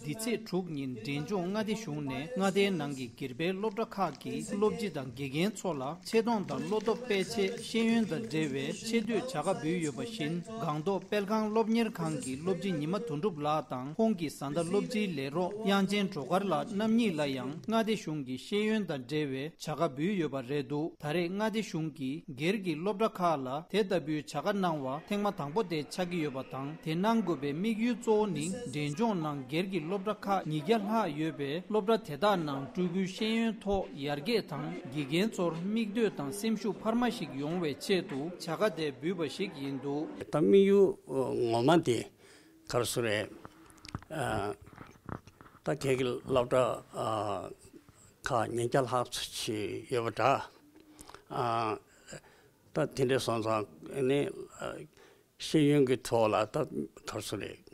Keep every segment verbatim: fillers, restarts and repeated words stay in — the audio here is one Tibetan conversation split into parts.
འདི་ཚེས་དྲུག་ཉིན་འབྲས་ལྗོངས་མངའ་སྡེ་གཞུང་ནས་མངའ་སྡེའི་ནང་གི་སྒེར་པའི་སློབ་གྲྭ་ཁག་གི་སློབ་སྤྱི་དང་དགེ་རྒན་ཚོ་ལ་ཆེ་མཐོང་དང་བློ་སྟོབས་སྤེལ་ཆེད་ཤེས་ཡོན་དང་འབྲེལ་བའི་ཆེ་བསྟོད་བྱ་དགའ་འབུལ་ཡོད་པ་བཞིན། སྒང་ཏོག་དཔལ་ཁང་སློབ་གཉེར་ཁང་གི་སློབ་སྤྱི་ཉི་མ་དོན་གྲུབ་ལགས་དང་ཁོང་གི་བཟའ་ཟླ་སློབ་སྤྱིའི་ལས་རོགས་དབྱངས་ཅན་སྒྲོལ་དཀར་ལགས་རྣམ་གཉིས་ལ་ཡང་མངའ་སྡེ་གཞུང་གི་ཤེས་ཡོན་དང་འབྲེལ་བའི་བྱ་དགའ་འབུལ་ཡོད་པ་རེད་འདུག་ད་རེས་མངའ་སྡེ་གཞུང་གིས་སྒེར་གྱི་སློབ་གྲྭ་ཁག་ལ་དེ་ལྟ་བུའི་བྱ་དགའ་གནང་བ་ཐེངས་མ་དང་པོ་དེ་ཆགས་ཀྱི་ཡོད་པ་དང་། དེ་གནང་དགོས་པའི་དམིགས་ཡུལ་གཙོ་བོ་ནི། འབྲས་ལྗོངས་ནང་སྒེར་གྱི་སློབ་གྲྭ་ཁག་ཉིས་བརྒྱ་ལྷག་ཡོད་པའི་སློབ་གྲྭ་དེ་དག་ནང་སྤྲུལ་སྐུའི་ཤེས་ཡོན་ཐོག་ཡར་རྒྱས་དང་། དགེ་རྒན་ཚོར་མིག་ལྟོས་དང་སེམས་ཤུགས་འཕར་མ་ཞིག་ཡོང་བའི་ཆེད་དུ་བྱ་དགའ་དེ་འབུལ་བ་ཞིག་ཡིན་འདུག་ད་དམིགས་ཡུལ་ངོ་མ་དེ་ག་རེ་ཟེར་རེད། ཨ། ད་སྒེར་གྱི་སློབ་གྲྭ་ཨ་ཁག་ཉིས་བརྒྱ་ལྷག་ཙམ་ཅིག་ཡོད་པ་འདྲ། ཨ། ད་དེ་འདྲ་སོང་ཙང་ནི་ཨ་ཤེས་ཡོན་གྱི་ཐོག་ལ་ད་ག་རེ་ཟེར་རེད།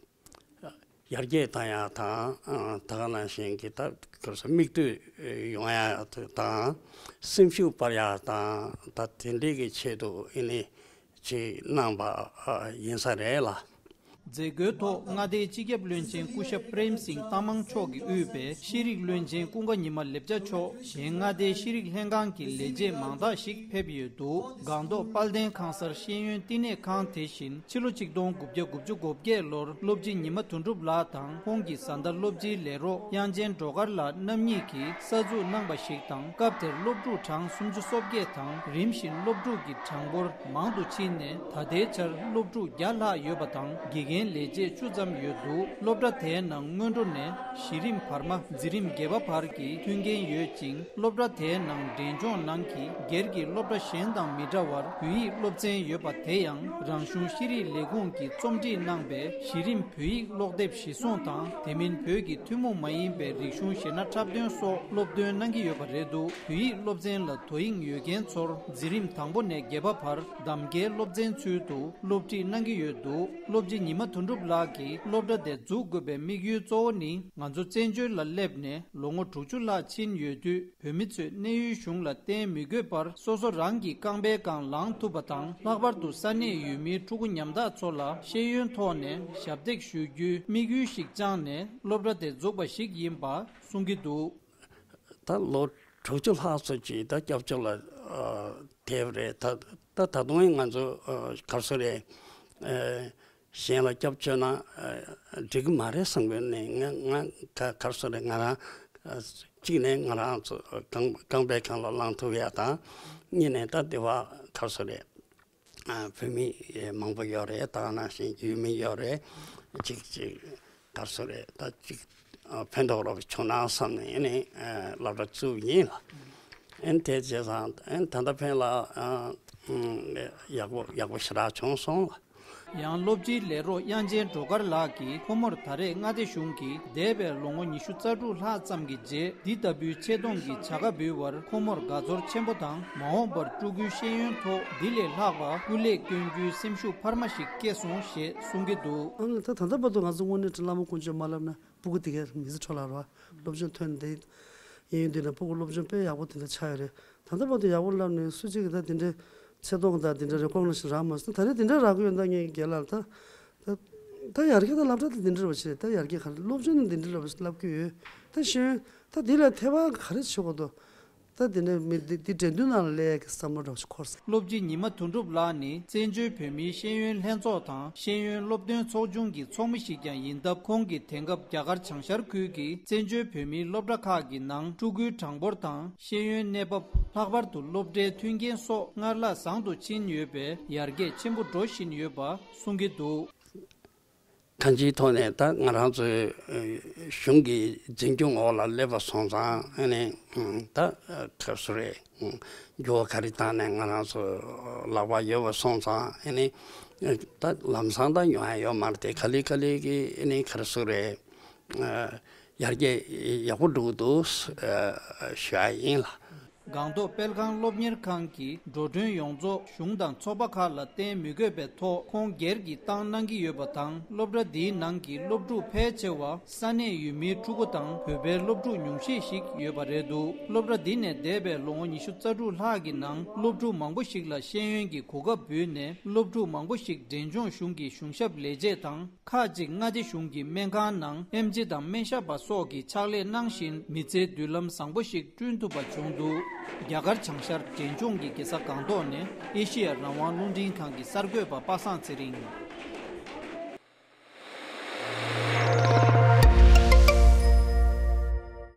ཡར་རྒྱས་བཏང་ཡག་དང་ཨ་ད་ག་ནང་བཞིན་གྱི་ད་ག་རེ་ཟེར་མིག་ལྟོས་ཡོང་ཡག་དང་སེམས་ཤུགས་སྤར་ཡག་དང་ད་དེ་འདྲའི་གི་ཆེད་དུ་ཨ་ནི་ཅིག་གནང་པ་ཨ་ཡིན་ས་རེད་ལ། མཛད་སྒོའི་ཐོག་མངའ་སྡེའི་སྤྱི་ཁྱབ་བློན་ཆེན་སྐུ་ཞབས་པྲེམ་སིང་ཏ་མང་མཆོག་གིས་དབུས་པའི་ཤེས་རིག་བློན་ཆེན་ཀུན་དགའ་ཉི་མ་ལེབ་ཅ་མཆོག་གཞན་མངའ་སྡེའི་ཤེས་རིག་ལྷན་ཁང་གི་ལས་བྱེད་མང་དག་ཞིག་ཕེབས་ཡོད་འདུག་སྒང་ཏོག་དཔལ་ལྡན་ཁང་གསར་ཤེས་ཡོན་བསྟི་གནས་ཁང་དེ་བཞིན་ཕྱི་ལོ་ཆིག་སྟོང་དགུ་བརྒྱ་དགུ་བཅུ་གོ་བརྒྱད་ལོར་སློབ་སྤྱི་ཉི་མ་དོན་གྲུབ་ལགས་དང་ཁོང་གི་བཟའ་ཟླ་སློབ་སྤྱིའི་ལས་རོགས་དབྱངས་ཅན་སྒྲོལ་དཀར་ལགས་རྣམ་གཉིས་ཀྱིས་གསར་འཛུགས་གནང་པ་ཞིག་དང་། སྐབས་དེར་སློབ་ཕྲུག་གྲངས་སུམ་ཅུ་སོ་བརྒྱད་དང་། རིམ་བཞིན་སློབ་ཕྲུག་གི་གྲངས་འབོར་མང་དུ་ཕྱིན་ནས་ད་ལྟའི་ཆར་སློབ་ཕྲུག་བརྒྱ་ལྷག་ཡོད་པ་དང་། དགེ་རྒན་ལས་བྱེད་བཅུ་ཙམ་ཡོད་འདུག་སློབ་གྲྭ་དེའི་ནང་སྔོན་འགྲོ་ནས་གཞི་རིམ་བར་མ། འཛིན་རིམ་བརྒྱད་པ་བར་གྱི་མཐུན་རྐྱེན་ཡོད་ཅིང་། སློབ་གྲྭ་དེའི་ནང་འབྲས་ལྗོངས་ནང་གི་སྒེར་གྱི་སློབ་གྲྭ་གཞན་དང་མི་འདྲ་བར་བོད་ཡིག་སློབ་ཚན་ཡོད་པ། དེ་ཡང་རང་གཞུང་ཤེས་རིག་ལས་ཁུངས་ཀྱིས་རྩོམ་སྒྲིག་གནང་པའི་གཞི་རིམ་བོད་ཡིག་ཀློག་དེབ་གཞིར་བཟུང་དང་། དེ་མིན་བོད་ཀྱི་ཐུན་མོང་མ་ཡིན་པའི་རིག་གཞུང་གཞས་སྣ་འཁྲབ་སྟོན་སོགས་སློབ་སྟོན་གནང་གི་ཡོད་པ་རེད་འདུག་བོད་ཡིག་སློབ་ཚན་ལ་དོ་དབྱིངས་ཡོད་མཁན་ཚོར་འཛིན་རིམ་དང་པོ་ནས་བརྒྱད་པ་བར་གདམ་ཀའི་སློབ་ཚན་ཚུལ་དུ་སློབ་ཁྲིད་གནང་གི་ཡོད་འདུག་སློབ་སྤྱི་ཉི་མ་དོན་གྲུབ་ལགས་ཀྱིས་སློབ་གྲྭ་དེ་འཛུགས་དགོས་པའི་དམིགས་ཡུལ་གཙོ་བོ་ནི། ང་ཚོ་བཙན་བྱོལ་ལ་སླེབས་ནས་ལོ་ངོ་དྲུག་ཅུ་ལྷག་ཕྱིན་ཡོད་དུས། བོད་མི་ཚོས་གནས་ཡུལ་གཞུང་ལ་བརྟེན་མི་དགོས་པར་སོ་སོ་རང་གི་རྐང་པའི་སྒང་ལངས་ཐུབ་པ་དང་། ལྷག་པར་དུ་ས་གནས་ཡུལ་མིའི་ཕྲུ་གུ་ཉམ་ཐག་ཚོ་ལ་ཤེས་ཡོན་ཐོག་ནས་ཞབས་འདེགས་ཞུ་རྒྱུའི་དམིགས་ཡུལ་ཞིག་བཅངས་ནས་སློབ་གྲྭ་དེ་འཛུགས་པ་ཞིག་ཡིན་པ་གསུང་གི་འདུག་ད་ལོ་དྲུག་ཅུ་ལྷག་ཙམ་ཅིག་ད་སྐྱབས་བཅོལ་ལ་ཨ་བསྡད་པ་རེད། ད་ད་ད་དུང་ང་ཚོ་ཨ་ག་རེ་ཟེར་རེད། ཨ། གཞན་ལ་སྐྱབས་བཅོལ་ན་ཨ་འགྲིག་གི་མ་རེད་བསམ་གི་ནས། ང་ང་ག་ག་རེ་ཟེར་རེད། ང་རང་ཨ་གཅིག་ནས་ང་རང་ཚོ་རྐང་རྐང་པའི་སྒང་ལ་ལངས་ཐུབ་ཡ་དང་། གཉིས་ནས་ད་དེ་བ་ག་རེ་ཟེར་རེད། ཨ་བོད་མི་མང་པོ་ཡོད་རེད། ད་ག་ནང་བཞིན་ཡུལ་མི་ཡོད་རེད། གཅིག་གཅིག་ག་རེ་ཟེར་རེད། ད་གཅིག་ཨ་ཕན་ཐོགས་རོགས་བྱུང་ན་བསམ་ནས་ཨ་ནི་ཨ་སློབ་གྲྭ་བཙུགས་ཡིན་ལ། ཨ་ནི་དེ་བྱས་ཙང་ཨ་ནི་ད་ལྟ་ཕན་ལ་ཨ་ཡག་པོ་ཡག་པོ་ཞེ་དྲག་བྱུང་སོང་ལ། ཡང་སློབ་སྤྱིའི་ལས་རོགས་དབྱངས་ཅན་སྒྲོལ་དཀར་ལགས་ཀྱིས་ཁོ་མོར་ད་རེས་མངའ་སྡེ་གཞུང་གིས་འདས་པའི་ལོ་ངོ་ཉི་ཤུ་རྩ་དྲུག་ལྷག་ཙམ་གྱི་རྗེས་འདི་ལྟ་བུའི་ཆེ་མཐོང་གི་བྱ་དགའ་འབུལ་བར་ཁོ་མོར་དགའ་ཚོར་ཆེན་པོ་དང་། མ་འོངས་པར་ཕྲུ་གུའི་ཤེས་ཡོན་ཐོག་འདི་ལས་ལྷག་པ་སྐུ་ལས་བསྐྱོན་རྒྱུའི་སེམས་ཤུགས་འཕར་མ་ཞིག་སྐྱེས་སོང་ཞེས་གསུང་གི་འདུག་ཨང་། ད་ད་ལྟ་བར་དུ་ང་ཚོ་དངོས་གནས་བླ་མ་དཀོན་མཆོག་མ་བསླབ་ན་སྤུ་གུ་དེ་གའི་མི་ཚེ་འཕྲོ་བརླག་རེད་བ། སློབ་སྦྱོང་ཐོན་ཏེ་གཡས་གཡོན་འདི་ན་སྤུ་གུ་སློབ་སྦྱོང་དཔེ་ཡག་པོ་དེ་འདྲ་ཆགས་ཡོད་རེད། ད་ལྟ་བར་དུ་ཡག་པོ་བསླབ་ནས་སུ་གཅིག་གིས་ད་དེ་འདྲའི་ཆེ་མཐོང་དང་དེ་འདྲའི་རེ་ཀོག་ནི་ཤིག་རག་མ་སོང་། ད་རེས་དེ་འདྲ་རག་གི་ཡོད་ད། ངས་རྒན་ལགས་ད་ད་ད་ཡར་རྒྱས་ད་སློབ་གྲྭ་ད་དེ་འདྲ་རེད་བ། ཆེ་ད་ཡར་རྒྱས་ག་རེ། སློབ་སྦྱོང་ནི་དེ་འདྲ་རེད་བ། བསླབ་ཀྱི་ཡོད། ད་ཤེས་ཡོན་ད་དེ་ལ་ཐེ་བ་ག་རེ་བྱེད་དགོས་འདུག་ད་དེ་ནས་མི་འདི་འདི་འགྲན་བསྡུར་ནང་ལ་སླེབས་ཡག་གི་བསམ་བློ་འདྲ་བོ་ཞིག་འཁོར་སོང་། སློབ་སྤྱི་ཉི་མ་དོན་གྲུབ་ལགས་ནི་བཙན་བྱོལ་བོད་མིའི་ཤེས་ཡོན་ལྷན་ཚོགས་དང་ཤེས་ཡོན་སློབ་སྟོན་ཚོགས་ཆུང་གི་ཚོགས་མི་ཞིག་ཀྱང་ཡིན་སྟབས། ཁོང་གིས་དེང་སྐབས་རྒྱ་གར་བྱང་ཤར་ཁུལ་གྱི་བཙན་བྱོལ་བོད་མིའི་སློབ་གྲྭ་ཁག་གི་ནང་ཕྲུ་གུའི་གྲངས་འབོར་དང་ཤེས་ཡོན་གནས་བབ། ལྷག་པར་དུ་སློབ་གྲྭའི་མཐུན་རྐྱེན་སོགས་སྔར་ལྷག་བཟང་དུ་ཕྱིན་ཡོད་པས་ཡར་རྒྱས་ཆེན་པོ་འགྲོ་བཞིན་ཡོད་པ་གསུང་གི་འདུག་གང་ཅིའི་ཐོག་ནས་ད་ང་རང་ཚོའི་ཨ་གཞུང་གི་འཛིན་སྐྱོང་འོག་ལ་སླེབས་པ་སོང་ཙང་། ཨ་ནི་ད་ག་ཚོད་རེད། འགྱུར་བ་ག་རེ་བཏང་ནས་ང་རང་ཚོ་ལག་པ་ཡོད་པ་སོང་ཙང་། ཨ་ནི་ད་ལམ་སང་ད་ཡོང་ཡ་ཡོད་མ་རེད་དེ། ག་ལེ་ག་ལེ་གི་ཨ་ནི་ག་རེ་ཟེར་རེད། ཨ་ཡར་རྒྱས་ཡག་པོ་འགྲོ་གི་འདུག་ཨ་ཞུ་ཡ་ཡིན་ལ། སྒང་ཏོག་དཔལ་ཁང་སློབ་གཉེར་ཁང་གི་འགྲོ་གྲོན་ཡོངས་རྫོགས་གཞུང་དང་ཚོགས་པ་ཁག་ལ་བརྟེན་མི་དགོས་པའི་ཐོག་ཁོང་སྒེར་གྱིས་བཏང་གནང་གི་ཡོད་པ་དང་། སློབ་གྲྭ་འདིའི་ནང་གི་སློབ་ཕྲུག་ཕལ་ཆེ་བ་ས་གནས་ཡུལ་མིའི་ཕྲུ་གུ་དང་བོད་པའི་སློབ་ཕྲུག་ཉུང་ཤས་ཤིག་ཡོད་པ་རེད་འདུག་སློབ་གྲྭ་འདི་ནས་འདས་པའི་ལོ་ངོ་ཉི་ཤུ་རྩ་དྲུག་ལྷག་གི་ནང་སློབ་ཕྲུག་མང་པོ་ཞིག་ལ་ཤེས་ཡོན་གྱི་གོ་སྐབས་འབུལ་ནས། སློབ་ཕྲུག་མང་པོ་ཞིག་འབྲས་ལྗོངས་གཞུང་གི་གཞུང་ཞབས་ལས་བྱེད་དང་། ཁག་ཅིག་མངའ་སྡེ་གཞུང་གི་སྨན་ཁང་ནང་ཨེམ་ཆི་དང་སྨན་ཞབས་པ་སོགས་ཀྱི་ཕྱག་ལས་གནང་བཞིན། མི་ཚེའི་མདུན་ལམ་བཟང་པོ་ཞིག་བསྐྲུན་ཐུབ་པ་བྱུང་འདུག་རྒྱ་གར་བྱང་ཤར་འབྲས་ལྗོངས་ཀྱི་རྒྱལ་ས་སྒང་ཏོག་ནས་ཨེ་ཤི་ཡ་རང་དབང་རླུང་འཕྲིན་ཁང་གི་གསར་འགོད་པ་པ་སངས་ཚེ་རིང་།